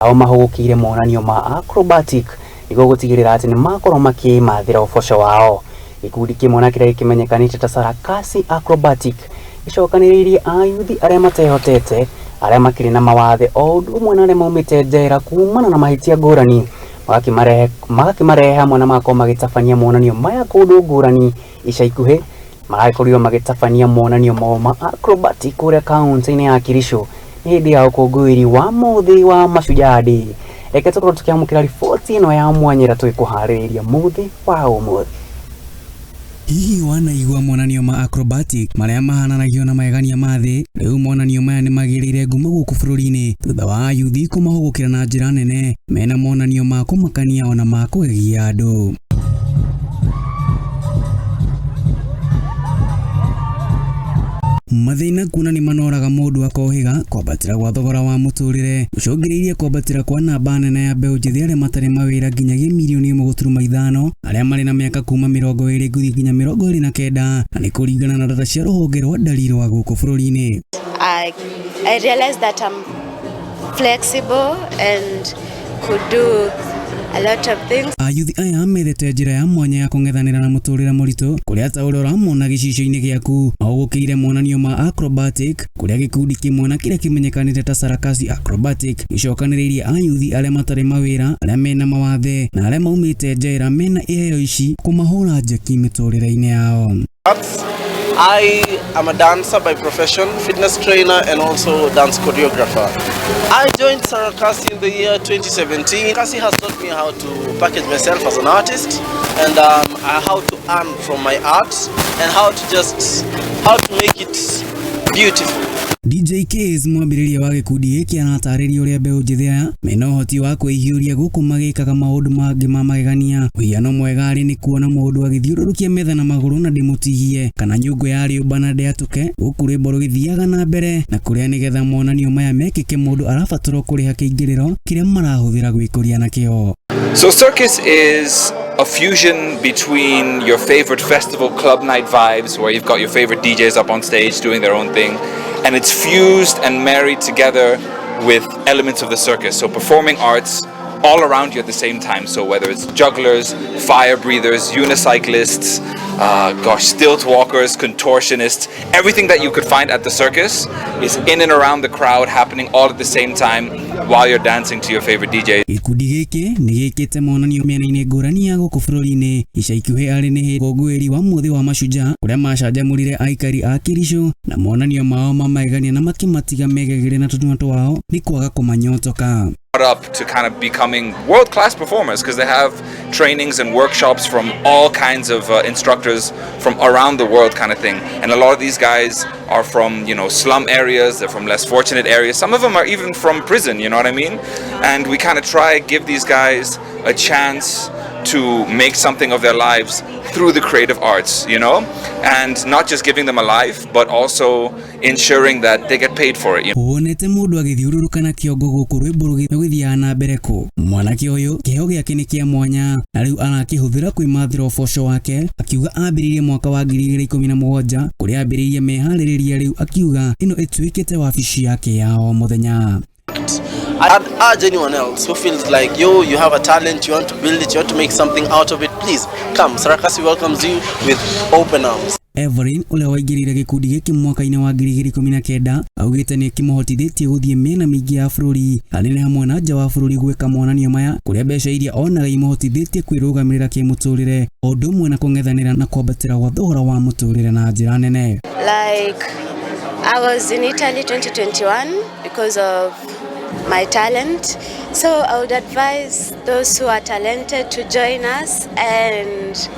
Ao mahũgũkĩire monanio ma acrobatic nĩguo gũtigĩrĩra atĩ nĩmakorwo makĩmathĩra ũboco wao. Gĩkundi kĩmwe na kĩrĩa gĩkĩmenyekanĩte ta Sarakasi Acrobatic gĩcokanĩrĩirie ayuthi arĩa matehotete, arĩa makĩrĩ na mawathe o ũndũ ũmwe na arĩa maumĩte njera kumana na mahĩtia ngũrani, magakĩmarehe hamwe na magakorwo magĩtabania monanio maya kũndũ ngũrani. Ica ikuhĩ maragĩkorirwo magĩtabania monanio mao ma acrobatic kũrĩa kaunti-inĩ ya Kericho nĩ hĩndĩ ya ũkũngũĩri wa mũthĩ wa Mashujaa Day. Reke tũkorwo tũkĩamũkĩra riboti ĩno ya mwanya ĩrĩa tũgĩkũharĩrĩria mũthĩ wa ũmũthĩ. Hihi wanaigua monanio ma acrobatic marĩa mahananagio na magegania ma thĩ? Rĩu monanio maya nĩ magĩrĩire ngumo gũkũ bũrũri-inĩ thutha wa ayuthi kũmahũgũkĩra na njĩra nene mena monanio ma kũmakania ona ma kũgegia andũ. Mathĩna kuona nĩ manoraga mũndũ akohĩga kwambatĩra gwa thogora wa mũtũrĩre gũcũngĩrĩirie kwambatĩra kwa namba nene ya mbeũ njĩthĩ arĩa matarĩ mawĩra nginyagia 1.5 mirioni arĩa marĩ na mĩaka kuma 20 gũthiĩ nginya 29, na nĩ kũringana na data cia rũhonge rwa ndari rwa gũkũ bũrũri-inĩ. I realized that I'm flexible and could do a lot of things. Ayuthi aya methete njĩra ya mwanya ya kũng'ethanĩra na mũtũrĩre mũritũ, kũrĩa ta ũrĩa ũramona gĩcicio-inĩ gĩaku mahũgũkĩire monanio ma acrobatic, kũrĩa gĩkundi kĩmwe na kĩrĩa kĩmenyekanĩte ta Sarakasi Acrobatic gĩcokanĩrĩirie ayuthi arĩa matarĩ mawĩra, arĩa mena mawathe na arĩa maumĩte njera mena iheo ici kũmahũra njeki mĩtũrĩre-inĩ yao. I am a dancer by profession, fitness trainer, and also dance choreographer. I joined Sarakasi in the year 2017. Sarakasi has taught me how to package myself as an artist and how to earn from my art and how to make it beautiful. DJ Kayz, mwambĩrĩria wa gĩkundi gĩkĩ, aratarĩria ũrĩa mbeũ njĩthĩ aya mena ũhoti wa kwĩhiũria gũkũ magĩkaga maũndũ mangĩ ma magegania. Mũhiano mwega arĩ nĩ kuona mũndũ agĩthiũrũrũkia metha na magũrũ na ndĩmũtihie, kana nyũngũ ya rĩũmba na ndĩatũke, gũkũ rwĩmbo rũgĩthiaga na mbere, na kũrĩa nĩgetha monanio maya mekĩke mũndũ arabatarwo kũrĩha kĩingĩrĩro kĩrĩa marahũthĩra gwĩkũria nakĩo. So circus is a fusion between your favorite festival club night vibes, where you've got your favorite DJs up on stage doing their own thing, and it's fused and married together with elements of the circus. So performing arts all around you at the same time. So whether it's jugglers, fire breathers, unicyclists, gosh, stilt walkers, contortionists, everything that you could find at the circus is in and around the crowd, happening all at the same time while you're dancing to your favorite DJ. Gĩkundi gĩkĩ nĩ gĩkĩte monanio mĩena-inĩ ngũrani ya gũkũ bũrũri-inĩ. Ica ikuhĩ arĩ nĩ ũkũngũĩri wa mũthĩ wa Mashujaa, kũrĩa macanjamũrire aikari a Kericho na monanio mao ma magegania na makĩmatiga megegere na tũnua twao nĩ kwaga kũmanyotoka. Up to kind of becoming world-class performers, because they have trainings and workshops from all kinds of instructors from around the world, kind of thing. And a lot of these guys are from slum areas, they're from less fortunate areas, some of them are even from prison, you know what I mean? And we kind of try give these guys a chance to make something of their lives through the creative arts, and not just giving them a life, but also ensuring that they get paid for it. Wonete mũndũ agĩthiũrũrũka na kĩongo gũkũ rwĩmbo rũgĩthiaga na mbere kũ? Mwanake ũyũ kĩheo gĩake nĩ kĩa mwanya na rĩu arakĩhũthĩra kwĩmathĩra ũboco wake, akiuga ambĩrĩirie mwaka wa 2017 kũrĩa ambĩrĩirie meharĩrĩria, rĩu akiuga ĩno ĩtuĩkĩte wabici yake ya o mũthenya. I'd urge anyone else who feels like, yo, you have a talent, you want to build it, you want to make something out of it, please come. Sarakasi welcomes you with open arms. Evelyn, ũrĩa waingĩrire gĩkundi gĩkĩ mwaka-inĩ wa 2019, augĩte nĩ kĩmũhotithĩtie gũthiĩ mĩena mĩingĩ ya bũrũri, harĩ nĩ hamwe na nja wa bũrũri, gwĩka monanio maya, kũrĩa mbeca iria onaga imũhotithĩtie kwĩrũgamĩrĩra kĩmũtũrĩre o ũndũ ũmwe na kũng'ethanĩra na kwambatĩra gwa thogora wa mũtũrĩre na njĩra nene. Like, I was in Italy 2021 because of my talent. So I would advise those who are talented to join us and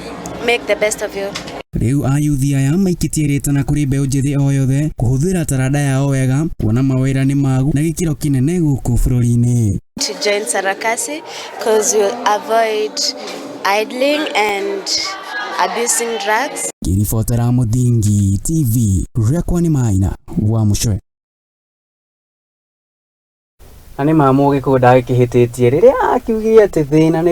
make the best of you. Rĩu ayuthi aya maikĩtie rĩtana kũrĩ mbeũ njĩthĩ o yothe kũhũthĩra taranda yao wega, kuona mawĩra nĩ magu na gĩkĩro kĩnene gũkũ bũrũri-inĩ. To join Sarakasi because you'll avoid idling and abusing drugs. Ngĩribotera Mũthingi TV, rĩakwa nĩ Maina wa Mũcwe. Na nĩ ma mũgĩkũyũ ndagĩkĩhĩtĩtie rĩrĩa akiugire atĩ thĩna nĩ